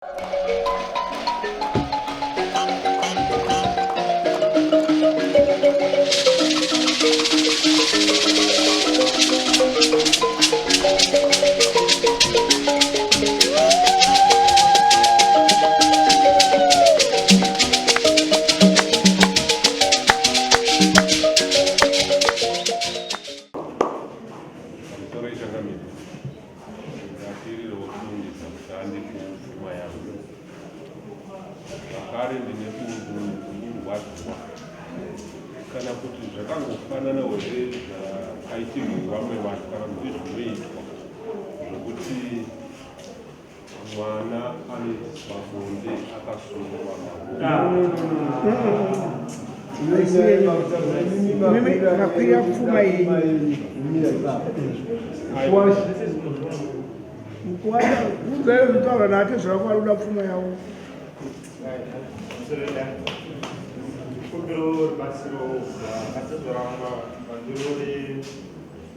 Pamusoro ichangamire ndakirire wokudungidza kuti andipfuma yangu zvakare ndine kurwadziwa kana kuti zvakangofanana here zvakaitirwa vamwe vanhu kana kuti zvinoitwa zvokuti mwana anoitiswa bonde akasungwa makwira pfuma yenyu mukuwasha unzai zvitaura nate zvako vari kuda pfuma yavo. Kumbiro rubatsiro atezoramba vandirore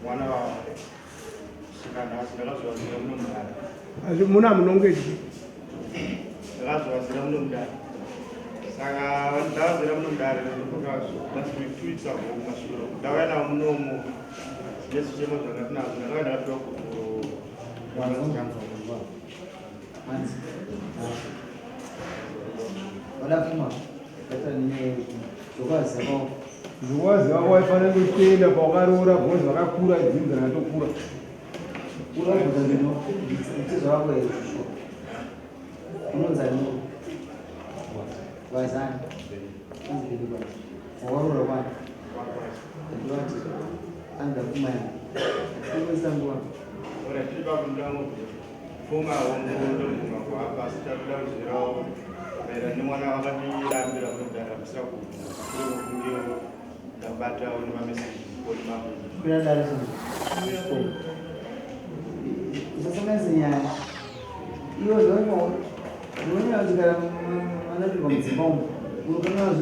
mwana svika nhasi ndakazvivanzira muno mudare. Asi muna munongedyi? Ndakazvivanzira muno mudare. Saka ndavanzira muno mudare ndofunga last week 2 weeks ago kumashure ndauya navo munomo nezvichemo zvanga tinazvo ndakauya ndakapiwa gupuro. Zvowaziva waifanira kutenda pawakaroora because vakakura dzinza rakatokura. Pfuma hongu ndobvuma kuhapa asi takuda kuzvirawo maererano nemwana wakandirambira kudhara kusira kubvuma shure kwekunge ndabatawo nemameseji kufoni mangu. Kwira dare chikoro. Usasanganise nyaya. Iwe ndinoona kuti kana manapirwa mudzimba umu unokanganwa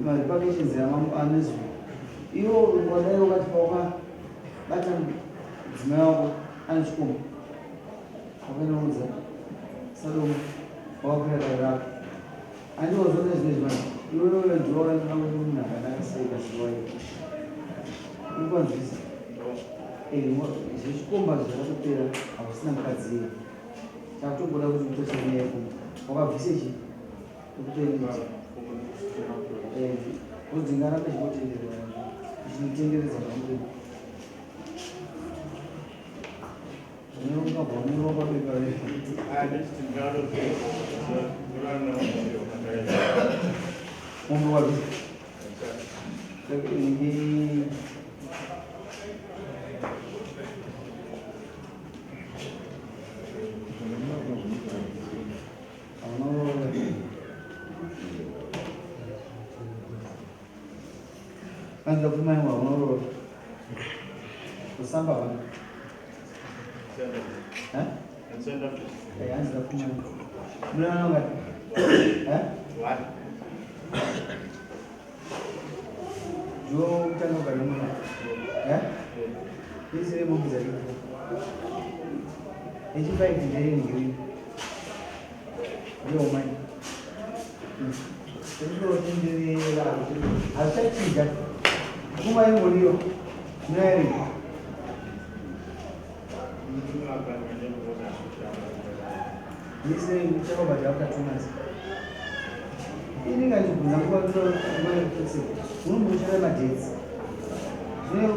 marepercussions anezvo. Iwe wadai wakati paukabata mudzimai wako ane chikomba wakanoudza Salomo wakakwira dare rako andiwazona izvezvi manje iwewe ndiwe wakaenda munhu akanaka sei kaziwayo urikwanzwisa zvechikomba zvakatopera hausina mukadzi iye takutomboda kuti utose nyaya yekumba wakabvise chi ukutoendeti odzingaramba chikotenderera chinotenderedza zvamuri Mombe wabvisa Vanhu pfuma yangu hauna kusamba vana. Hanzi ndapfuma yangu. Muna vana vangani? Ndiwo kutanga kugara mwana. Isire mombe dzaripo. Echi5 ndeyeni Ndiyo mai. Ndinotenderera hazvichachinja. Pfuma ingoriyo. Mary. Mise uchakabhadhara after 2 months. Ini ngandibvunza nguva nguva yekutotse. Unomboshaya madates. Zvino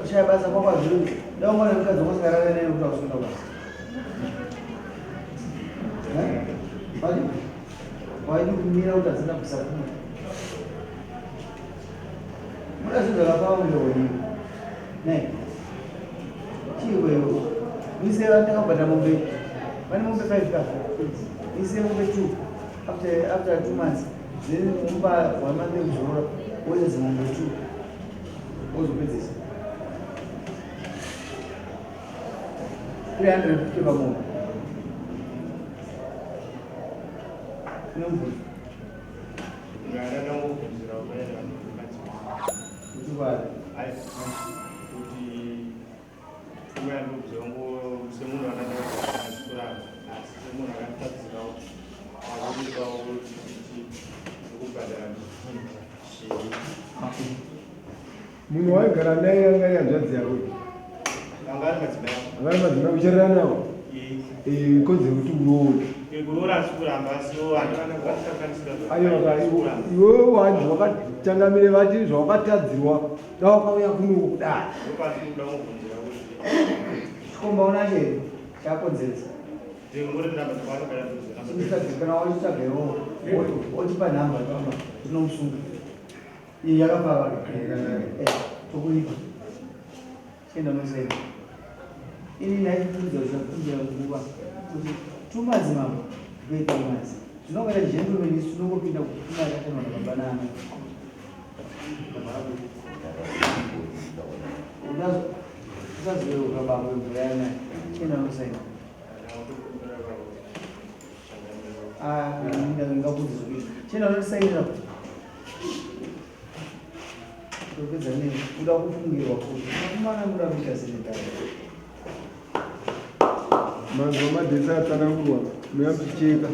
kushaya basa kwako hazviri. Dai ungwana mukadzi wako usingarare naye kuti ausunga basa. Waidi kumira kuti adzina kubvisa pfuma. Muda zvinhu zvakapawa kunge honye. Ne. Chiiko iwe? Mise ndakabhadhara mombe. Vane mombe 5 ka. Mise mombe 2 after 2 months. Then mupa 1 month yekuzorora woita dzimombe 2. Wozopedzesa. 350 pamombe. Une mubvunzo? Kuti kwari? Kuti pfuma yandobvunza semunhu akandakaakuramba asi semunhu akanditadzirawo. Munhu waigara naye anga ari hanzvadzi yako. Anga ari madzimai. Anga ari madzimai ucharara nawo. Eh, kodzero kuti uroore. Kuroora asi kuramba asi vanhu Aiwa iwewe wanzi wakachangamire vati zvawakatadzirwa dawakauya kuno kudai. Chikomba unacho here chakonzeresa? Kana wachitsvaga iwowo wotipa nhamba tinomusunga. Iyi yakapava tokuipa. Chienda unosaina. Ini ndaikuudza zvakumbira nguva kuti tumadzimambo kuita madzi. Zvinongoita gentleman isu tinongopinda kupfuma yakatenwa nababa naana. Usaziyeuka bambo mvura yanaya. Chienda unosaina. Ah, ndingakuudza zvokuita. Chienda unosainira. Topedza nei? Kuda kufungirwa kuti vakomana muda kuita senetari. Manzwa madhesi atsanangurwa, muya muchicheka.